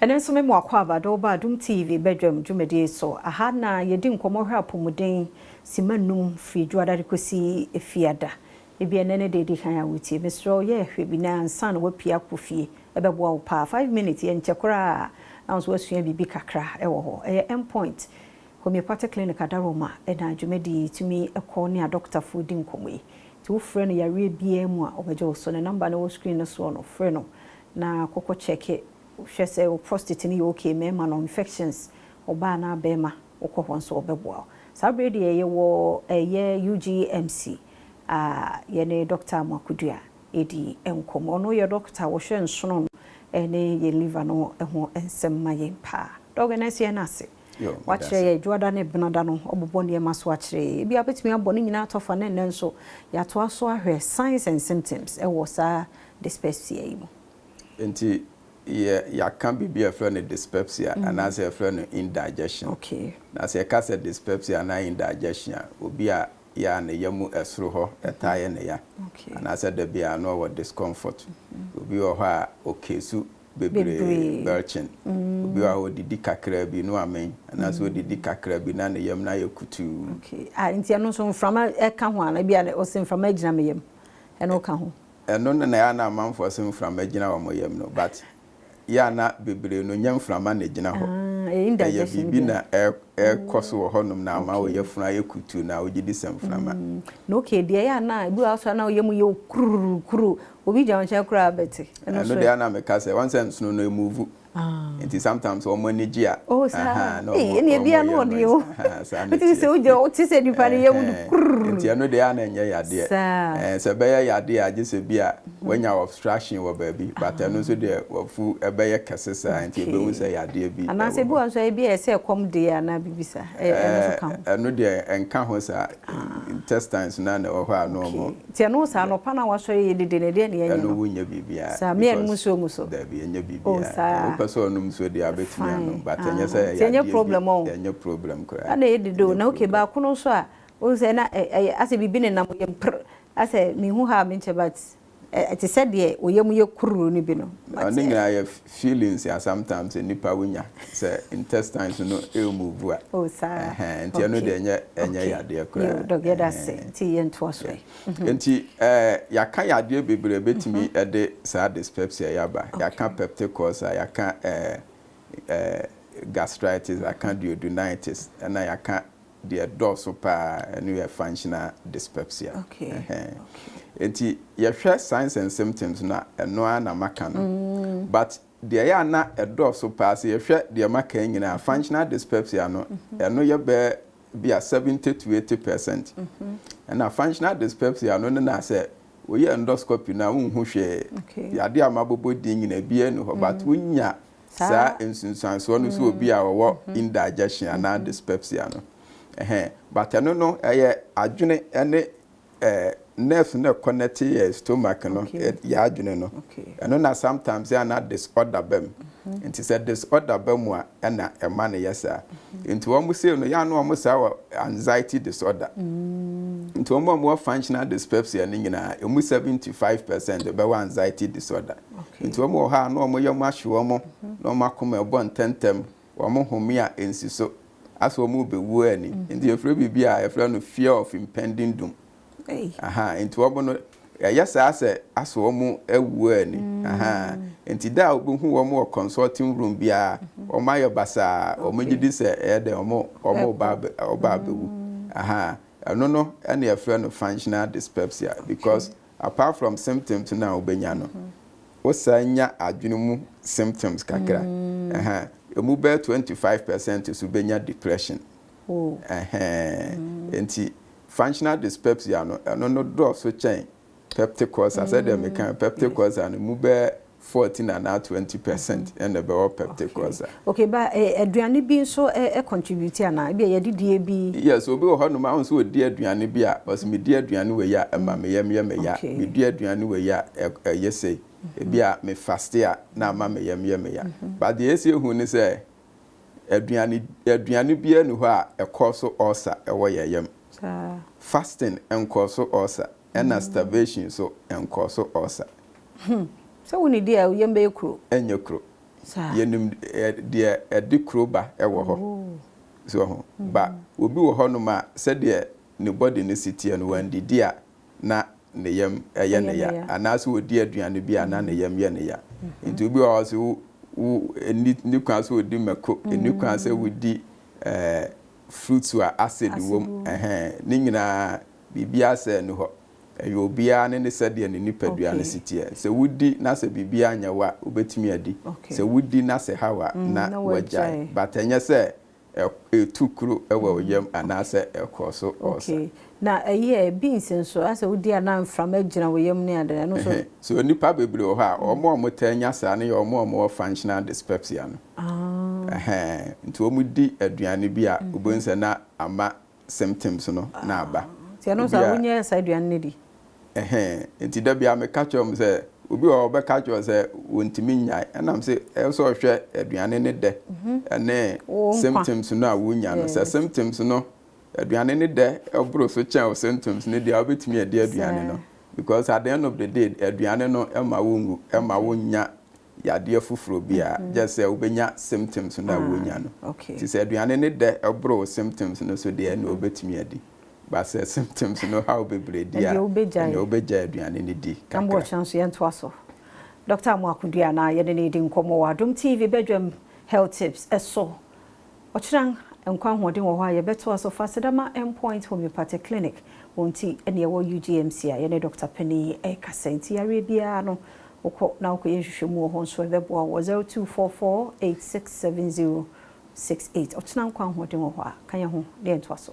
Ɛno nso me mo akwaaba de wo ba Adom TV badwam dwumadie so. Aha na yɛdi nkɔmmɔ hwɛ apɔmuden sima num firi Dwoada de kɔsi Efiada. Ebia ɛnnɛ ne da ɛdi kan a wotie. Mesrɛ wo yɛ hwɛ bi na ansa na woapue akɔ fie. Ɛbɛboa wo paa. 5 minutes yɛnkyɛ koraa na wo nso woasua biribi kakra wɔ hɔ. Ɛyɛ Endpoint Homeopathic Clinic Adaroma na dwumadie yi tumi kɔ ne adɔkotafoɔ di nkɔmmɔ yi. Nti wofrɛ no yareɛ biara mu a ɔbɛgye wo so. Ne number no wɔ screen no soɔ no, frɛ no na kɔkɔ kyɛke hwɛ sɛ wo prostate no yɛ okay, mmarima no infections, ɔbaa anaa barima, wokɔ hɔ nso ɔbɛboa wo. Saa berɛ deɛ yɛwɔ ɛyɛ UGMC a yɛne Dr. Amoakodua ɛdi nkɔmmɔ. Ɔno yɛ doctor a wɔhwɛ nsono no ne yɛn liver no ho nsɛm ma yɛn paa. Doc, ɛnɛ nso yɛn ase. Wakyerɛ yɛ Dwoada ne Benada no, ɔbobɔ nneɛma so akyerɛ yɛ. Ebi a wobɛtumi abɔ ne nyinaa atɔ fa ne nnɛ nso yɛatoa so ahwɛ signs and symptoms ɛwɔ saa dyspepsia yi mu. Nti yɛ yɛaka biribi a yɛfrɛ no dyspepsia anaasɛ yɛfrɛ no indigestion. Na sɛ yɛka sɛ dyspepsia anaa indigestion a, obi a yɛ a ne yam ɛsoro hɔ ɛtaa yɛ ne ya anaasɛ da bi a na ɔwɔ discomfort. Obi wɔ hɔ a ɔkeesu bebree, belching. Obi wɔ hɔ a odidi kakra bi no amen anaasɛ odidi kakra bi na ne yam na ayɛ kutuu. Okay. Ah, nti ɛno nso mframa ɛka ho ana? Ebi a ɔsɛ mframa gyina me yam. Ɛno ka ho? Ɛno no na yɛ ana amanfoɔ sɛ mframa gyina wɔn yam no, but yɛ ana bebree no nyɛ mframa na gyina hɔ. Ah, ɛyɛ ɛyɛ indigestion biribi bi. Na ɛkɔ so wɔ hɔnom na ama wɔyɛ funu ayɛ kutuu na wogye di sɛ mframa. Na okay, deɛ ɛyɛ ana ebi wɔ so ana ɔyɛ mu yɛ kurukuru, obi gyina nkyɛn koraa bɛte. Ɛno deɛ ana meka sɛ wɔn sɛ nsono no emove. Nti sometimes wɔn ani gye a. Oh saa, ee, ɛna ebi ano ɔde o. Nti sɛ wogye wote sɛ nipa no yɛ mu kururu. Nti ɛno deɛ ana nyɛ yadeɛ. Sɛ ɛbɛyɛ yadeɛ a, gye sɛ bi a wɔanya obstruction wɔ baabi, but ɛno nso deɛ wafu ɛbɛyɛ kɛse saa nti ebehu sɛ yadeɛ bi. Anaasɛ ebi wɔ nso ebi a ɛsɛ ɛkɔm deɛ anaa bibi sa, ɛno nso ka ho? Ɛno deɛ ɛnka ho saa. Intestines na na ɛwɔ hɔ a na ɔmo. Nti ɛno saa nɔpa na wasɔre yɛ dede na ɛdeɛ na yɛnyɛ no? Ɛno wonyɛ biribiara. Saa mmea no nsuo ngu so? Dabi, ɛnyɛ biribiara. Wopɛ sɛ ɔnom nsuo deɛ, abɛtumi anom, but ɛnyɛ sɛ ɛyɛ yadeɛ problem o. Ɛnyɛ problem koraa. Ɛna yɛ dede o. Na okay, baako no nso a wohu sɛ na ɛyɛ asɛ biribi nenam yɛ mpr asɛ mehu ha a menkyɛ, but ɛte sɛ deɛ oyɛ mu yɛ kururu no bi no. Ɔne nyinaa yɛ feelings a sometimes nipa wonya sɛ intestines no ɛmove a. Oh saa. Nti ɛno deɛ ɛnyɛ yadeɛ koraa. Doc, yɛda ase. Nti yɛntoa so yi. Nti yɛaka yadeɛ bebree bɛtumi ɛde saa dyspepsia yaba. Yɛaka peptic ulcer, yɛaka gastritis, yɛaka duodenitis, ɛna yɛaka deɛ dɔɔso paa, ɛno yɛ functional dyspepsia. Nti yɛhwɛ signs and symptoms na ɛno ara na maka no, but deɛ ɛyɛ ana ɛdɔɔso paa, sɛ yɛhwɛ deɛ maka nyinaa, functional dyspepsia no, ɛno yɛ bɛɛ bi a 70 to 80%. Ɛna functional dyspepsia no ne na sɛ woyɛ endoscopy na wonhu hwee, yadeɛ a mabobɔ din nyinaa biara ni hɔ, but wonya saa nsunsuansoɔ no so, obi a wɔwɔ indigestion anaa dyspepsia no ɛhɛn. But ɛno no ɛyɛ adwene ɛne nerves no connect yɛ stomach no, yɛ adwene no. Ɛno na sometimes yɛ ana disorder ba mu. Nti sɛ disorder ba mu a, ɛna ɛma no yɛ saa. Nti wɔn sei no, yɛ ano wɔn saa wɔ anxiety disorder. Nti wɔn a wɔwɔ functional dyspepsia no nyinaa, emu 75% bɛwɔ anxiety disorder. Nti wɔn wɔ hɔ a na wɔn yɛ wɔn ahye wɔn na wɔn akoma ɛbɔ ntɛntɛm, wɔn home a nsi so, asɛ wɔn bɛwu ani. Nti yɛfrɛ biribi a yɛfrɛ no fear of impending doom. Aha, nti wɔn no ɛyɛ saa sɛ asɛ wɔn awu ani. Aha, nti da a wobɛhu wɔn wɔ consulting room biara, wɔn ayɛ basaa, wɔn gye di sɛ ɛyɛ dɛ wɔn ɔba abɛwu. Aha, ɛno no ɛna yɛfrɛ no functional dyspepsia, because apart from symptoms na wobɛnya no, wosan nya adwene mu symptoms kakra. Ɛhɛn, emu bɛyɛ 25% so bɛnya depression. Ɛhɛn, nti functional dyspepsia no, ɛno no dɔɔso kyɛn peptic ulcer. Sɛdeɛ meka, peptic ulcer no mu bɛyɛ 14 anaa 20% ɛna ɛbɛwɔ peptic ulcer. Okay, ba aduane bi nso ɛ contribute anaa ebi a yɛdidie bi? Yes, obi wɔ hɔnom a ɔno nso ɔdi aduane bi a ɔsɛ medi aduane wei a ɛma me yam yɛ me ya, medi aduane wei a ɛyɛ sei, ebi a me fast a na ama me yam yɛ me ya. But deɛ esi ehu ne sɛ aduane biara ni hɔ a ɛkɔ so ulcer ɛwɔ yɛ yam. Fasting nkɔ so ulcer, ɛna starvation so nkɔ so ulcer. Sɛ wo ne di a yam bɛyɛ kuro. Ɛnyɛ kuro. Yɛnim deɛ ɛde kuro ba wɔ hɔ. So ho. Ba obi wɔ hɔnom a, sɛdeɛ ne body no si teɛ no, wandidi a na ne yam ɛyɛ ne ya, anaasɛ ɔdi aduane bi a na ne yam yɛ ne ya. Nti obi wɔ hɔ sɛ wo ɛni ne kwan sɛ ɔdi mako, ɛni kwan sɛ wodi fruits a acid wɔ mu. Ɛhɛn, ne nyinaa biribiara sɛ no hɔ. Ɛyɛ obiara ne ne sɛdeɛ ne nipadua no si teɛ. Sɛ wodi na sɛ biribiara nyɛ wo a, wobɛtumi adi. Sɛ wodi na sɛ haw a, na wagyae. But ɛnyɛ sɛ ɛtu kuro wɔ wo yam anaasɛ ɛkɔ so ɔsa. Okay. Na ɛyi ɛ, beans nso, asɛ wodi a na mframa gyina wo yam ne ade, ɛno nso? So nnipa bebree wɔ hɔ a, wɔn a wɔtaa nya saa no yɛ wɔn a wɔwɔ functional dyspepsia no. Ɛhɛn, nti wɔn di aduane bi a, wobɛhu sɛ na ama symptoms no na aba. Nti ɛno nso a, wonyɛ saa aduane no di? Ɛhɛn, nti da bia meka kyerɛ wɔn sɛ obi wɔ hɔ, ɔbɛka kyerɛ sɛ wɔntumi nnyae, ɛnam sɛ ɛwɔ sɛ ɔhwɛ aduane ne dɛ ɛne symptoms no a wonya no. Sɛ symptoms no, aduane ne dɛ ɛboro so kyɛn wo symptoms no deɛ a, wobɛtumi adi aduane no, because at the end of the day, aduane no ɛma wo nwu, ɛma wo nya yadeɛ foforɔ bi a gye sɛ wobɛnya symptoms no a wonya no. Nti sɛ aduane ne dɛ ɛboro wo symptoms no so deɛ, ɛna wobɛtumi adi, but sɛ symptoms no haw bebree di a, ɛnna wobɛgyae aduane no di kakra. Mbɔ nso yɛntoa so. Dr. Amoakodua na yɛde ne di nkɔmmɔ wɔ Adom TV badwam health tips ɛso. Ɔkyena nkwa ahoɔden wɔ hɔ a, yɛbɛtoa so. Fa Sedama Endpoint Homeopathic Clinic wɔn ti ɛne ɛwɔ UGMC a yɛne Dr. Penny ɛkasa. Nti yareɛ biara no, wokɔ na wokɔyɛ nhwehwɛmu wɔ hɔ nso, ɛbɛboa wɔ 0244867068. Ɔkyena nkwa ahoɔden wɔ hɔ a, ka yɛn ho na yɛntoa so.